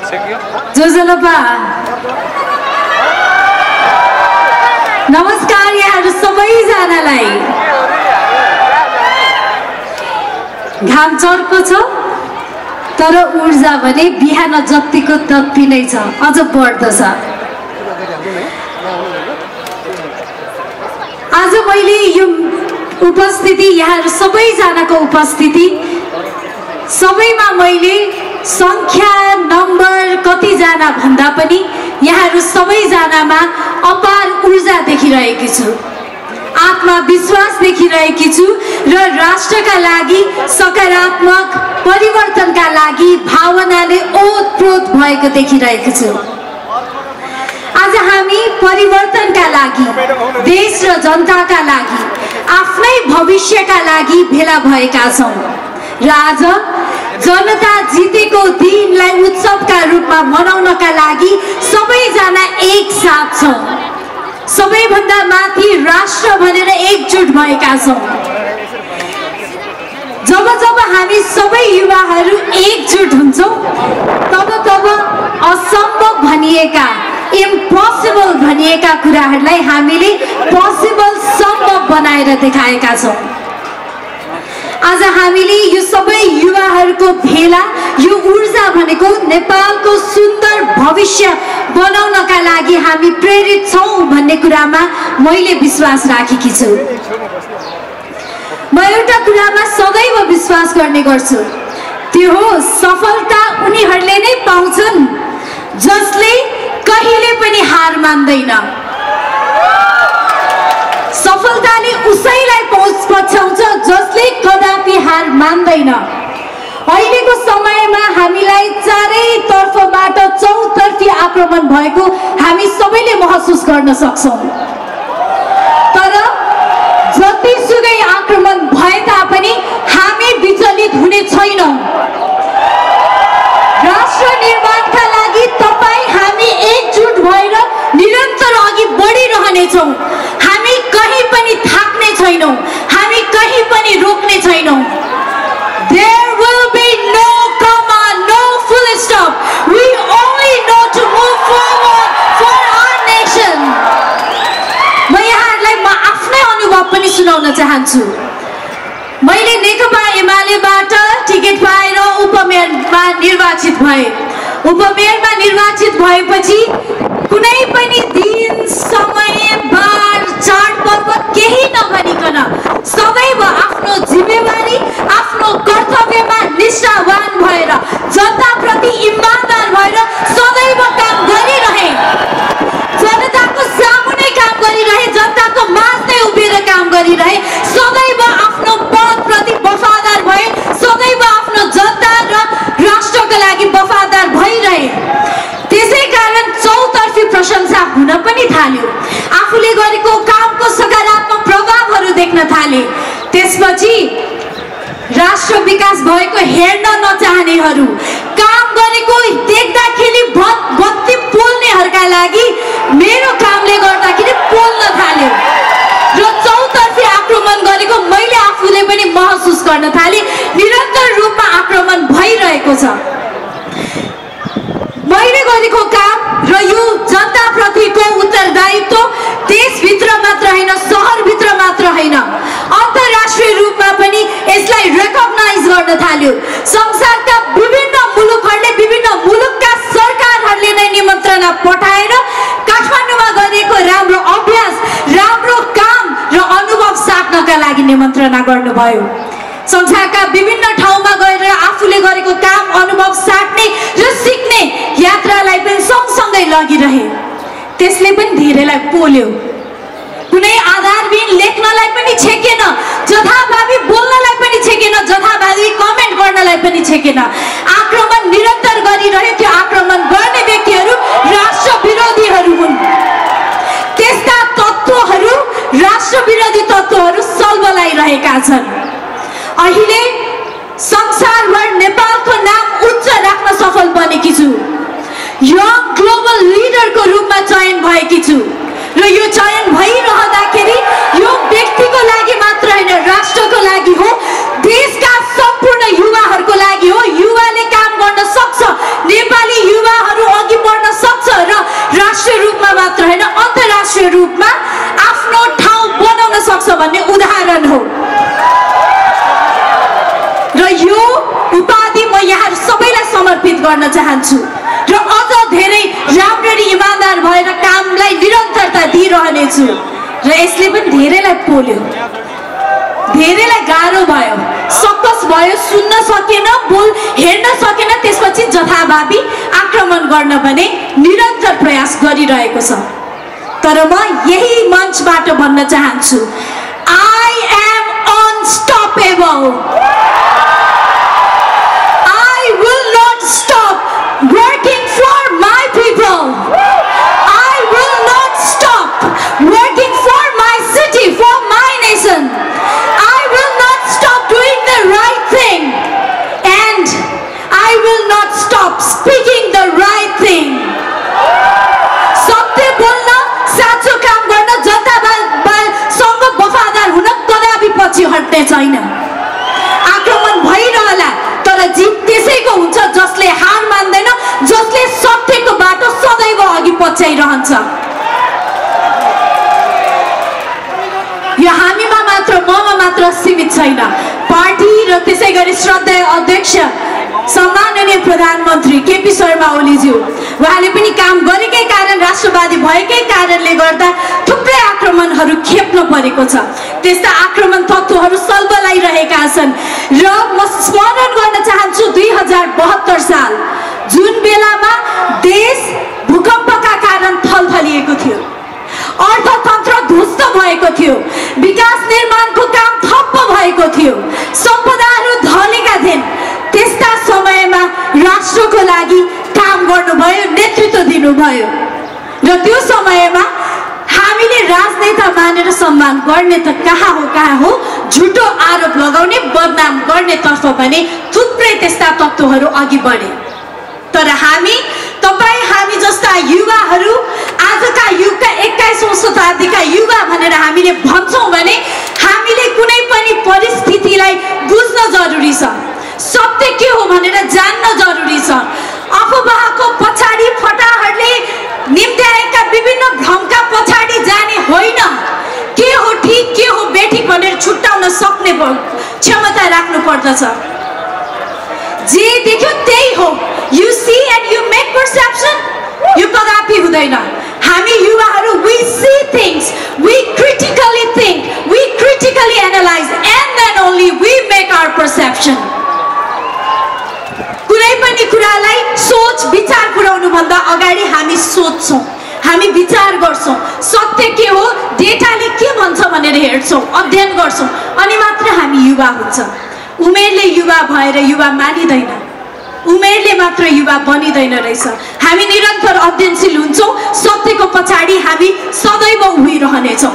जोजलपा नमस्कार यहाँहरु सबैजनालाई। घाम चर्को छ तर ऊर्जा भने बिहान जतिको तत्ति नै छ, अझ बढ्दछ। आज मैले यो उपस्थिति यहाँहरु सबैजनाको उपस्थिति सबैमा मैले संख्या नम्बर कतिजना भन्दा पनि यहाँहरु सबैजनामा अपार ऊर्जा देखिरहेकी छु, आत्मविश्वास देखिरहेकी छु र राष्ट्रका लागि सकारात्मक परिवर्तनका लागि भावनाले ओतप्रोत भएको देखिरहेको छु। आज हामी परिवर्तनका लागि, देश र जनताका लागि, आफ्नै भविष्यका लागि भेला भएका छौं र आज जनता जितेको दिनलाई उत्सवका रूपमा मनाउनका लागि सबैजना एक साथ छौं। सबैभन्दा माथि राष्ट्र भनेर एकजुट भएका छौं। जब जब हामी सबै युवाहरू एकजुट हुन्छौं तब तब असम्भव भनिएका, इम्पोसिबल भनिएका कुराहरूलाई हामीले पोसिबल सम्भव बनाएर देखाएका छौं। आज हामीले यो सबै युवाहरूको भेला, यो ऊर्जा भनेको नेपालको सुन्दर भविष्य बनाउनका लागि हामी प्रेरित छौं भन्ने कुरामा मैले विश्वास राखेकी छु। म एउटा कुरामा सदैव विश्वास गर्ने गर्छु, त्यो हो सफलता उनीहरूले नै पाउँछन् जसले कहिले पनि हार मान्दैन। सफलताले उसैलाई पछ्याउँछ जसले कदापि हार मान्दैन। अहिलेको समयमा हामीलाई चारैतर्फबाट चौतर्फी आक्रमण भएको हामी सबैले महसुस गर्न सक्छौं। तर जतिसुकै आक्रमण भए तापनि हामी विचलित हुने छैनौं। राष्ट्र निर्माणका लागि तपाईं हामी एकजुट भएर निरन्तर अघि बढिरहनेछौं। हामी कहीँ पनि थाक्ने छैनौं, हामी कहीँ पनि रोक्ने छैनौं। There will be no comma, no full stop. We only know to move forward for our nation. म यहाँहरूलाई म आफ्नै अनुभव पनि सुनाउन चाहन्छु। मैले नेकपा एमालेबाट टिकट पाएर उपमेयरमा निर्वाचित भए। उपमेयरमा निर्वाचित भएपछि कुनै पनि दिन, समय, बार, चाडपर्व केही नभनिकन सदैव आफ्नो जिम्मेवारी, आफ्नो कर्तव्यमा निष्ठावान भएर, जनताप्रति इमानदार भएर सदैव काम गरिरहे। जनताको सामुन्ने काम गरिरहे, जनताको माझमै उभिएर काम गरिरहे, सदैव आफ्नो पदप्रति वफादार भए, सदैव आफ्नो जनता र राष्ट्रका लागि वफादार भइरहे। त्यसैकारण चौतर्फी प्रशंसा हुन पनि थाल्यो। आफूले गरेको कामको सकारात्मक प्रभावहरू देख्न थाले। त्यसपछि राष्ट्र विकास भएको हेर्न नचाहनेहरू, काम गरेको देख्दाखेरि बत्ती पोल्नेहरूका लागि मेरो कामले गर्दाखेरि पोल्न थाल्यो र चौतर्फी आक्रमण गरेको मैले आफूले पनि महसुस गर्न थाले। निरन्तर रूपमा आक्रमण भइरहेको छ। मैले गरेको काम र यो जनताप्रतिको उत्तरदायित्व देशभित्र मात्र होइन, सहरभित्र मात्र होइन, अन्तर्राष्ट्रिय रूपमा पनि यसलाई रेकग्नाइज गर्न थाल्यो। संसारका विभिन्न मुलुकहरूले, विभिन्न मुलुकका सरकारहरूले नै निमन्त्रणा पठाएर काठमाडौँमा गरेको राम्रो अभ्यास, राम्रो काम र अनुभव साट्नका लागि निमन्त्रणा गर्नुभयो। संसारका विभिन्न ठाउँमा गएर आफूले गरेको काम, अनुभव साट्ने र सिक्ने यात्रालाई पनि सँगसँगै लगिरहे। त्यसले पनि धेरैलाई पोल्यो। कुनै आधारविहीन लेख्नलाई पनि छेकेन, जथाभावी बोल्नलाई पनि छेकेन, जथाभावी कमेन्ट गर्नलाई पनि छेकेन। आक्रमण निरन्तर गरिरहे। त्यो आक्रमण गर्ने व्यक्तिहरू राष्ट्र विरोधीहरू हुन्। त्यस्ता तत्त्वहरू, राष्ट्र विरोधी तत्त्वहरू सल्बलाइरहेका छन्। अहिले संसारभर नेपालको नाम उच्च राख्न सफल बनेकी छु। यङ ग्लोबल लिडरको रूपमा चयन भएकी छु र यो चयन भइरहँदाखेरि यो व्यक्तिको लागि मात्र होइन, राष्ट्रको लागि हो, देशका सम्पूर्ण युवाहरूको लागि हो। युवाले काम गर्न सक्छ। नेपाली युवा राष्ट्रिय रूपमा मात्र होइन अन्तर्राष्ट्रिय रूपमा आफ्नो ठाउँ बनाउन सक्छ भन्ने उदाहरण हो। र यो उपाधि म यहाँहरू सबैलाई समर्पित गर्न चाहन्छु र अझ धेरै राम्ररी इमानदार भएर कामलाई निरन्तरता दिइरहनेछु। र यसले पनि धेरैलाई पोल्यो, धेरैलाई गाह्रो भयो, सकस भयो, सुन्न सकेन, हेर्न सकेन, त्यसपछि जथाभावी आक्रमण गर्न भने निरन्तर प्रयास गरिरहेको छ। तर म यही मञ्चबाट भन्न चाहन्छु, I am unstoppable. I will not stop working for my people. I will not stop working for my city, for my nation. I will not stop doing the right thing. And I will not stop speaking the right thing. सत्य बोल्न, साँचो काम गर्न, जनतासँग वफादार हुन कदापि पछि हट्ने छैन। आक्रमण भइरहला तर जित त्यसैको हुन्छ जसले हार मान्दैन, जसले सत्यको बाटो सदैव अघि पछ्याइरहन्छ। यो हामीमा मात्र, ममा मात्र सीमित छैन। पार्टी र त्यसै गरी श्रद्धेय अध्यक्ष सम्माननीय प्रधानमन्त्री केपी शर्मा ओलीज्यू उहाँले पनि काम गरेकै कारण, राष्ट्रवादी भएकै कारणले गर्दा थुप्रै आक्रमणहरू खेप्न परेको छ। त्यस्ता आक्रमण तत्त्वहरू सल्बलाइरहेका छन्। र म स्मरण गर्न चाहन्छु 2072 साल जुन बेलामा देश भूकम्पका कारण थलथलिएको थियो, अर्थतन्त्र ध्वस्त भएको थियो, विकास निर्माणको काम ठप्प भएको थियो, सम्पदाहरू ढलेका थिए। त्यस्ता समयमा राष्ट्रको लागि काम गर्नुभयो, नेतृत्व दिनुभयो। र त्यो समयमा हामीले राजनेता मानेर सम्मान गर्ने त कहाँ हो, झुटो आरोप लगाउने, बदनाम गर्ने तर्फ भने थुप्रै त्यस्ता तत्त्वहरू अघि बढे। तर हामी जस्ता युवाहरू, आजका युगका 21औं शताब्दीका युवा भनेर हामीले भन्छौँ भने हामीले कुनै पनि परिस्थितिलाई बुझ्न जरुरी छ, सत्य के हो भनेर जान्न जरुरी छ। अफवाहको पछाडि, फटाहाटले निम्त्याएका विभिन्न भ्रमका पछाडि जाने होइन, के हो ठिक, के हो बेठिक भनेर छुट्याउन सक्ने क्षमता राख्नु पर्दछ। जे देख्यो त्यही हो, you see and you make perception, यो कदापि हुँदैन। हामी युवाहरू we see things, we critically think, we critically analyze and then only we make our perception. कुनै पनि कुरालाई सोच विचार पुर्याउनु भन्दा अगाडि हामी सोच्छौँ, हामी विचार गर्छौँ, सत्य के हो, डेटाले के भन्छ भनेर हेर्छौँ, अध्ययन गर्छौँ, अनि मात्र हामी युवा हुन्छ। उमेरले युवा भएर युवा मानिँदैन, उमेरले मात्र युवा बनिँदैन रहेछ। हामी निरन्तर अध्ययनशील हुन्छौँ, सत्यको पछाडि हामी सदैव उभिरहनेछौँ।